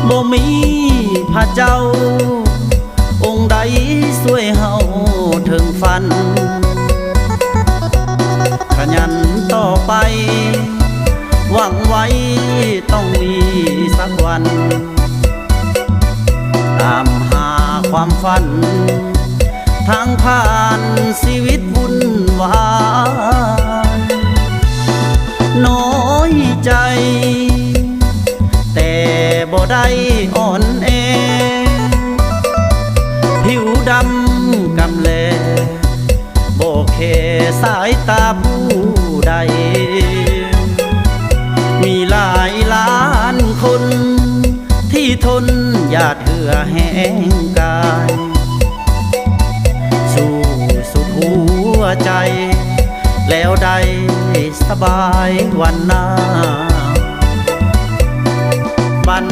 ບໍ່ມີພະເຈົ້າອົງໃດຊ່ວຍເຮົາເຖິງຝັນ ຂະຫຍັນຕໍ່ໄປ ຫວັງໄວ້ຕ້ອງມີສັກວັນ ຕາມຫາຄວາມຝັນ ທາງຜ່ານຊີວິດວຸ່ນວາຍ ນ້ອຍໃຈ ແຕ່ບໍ່ໄດ້ອ່ອນແອ ຜິວດຳກຳແລ ບໍ່ແຄສາຍຕາຜູ້ໃດ ມີຫຼາຍລ້ານຄົນ ທີ່ທົນຫຍາດເຫື່ອແຮງກາຍ ສູ້ສຸດຫົວໃຈ ແລ້ວໄດ້ສະບາຍວັນໜ້າ ບັນ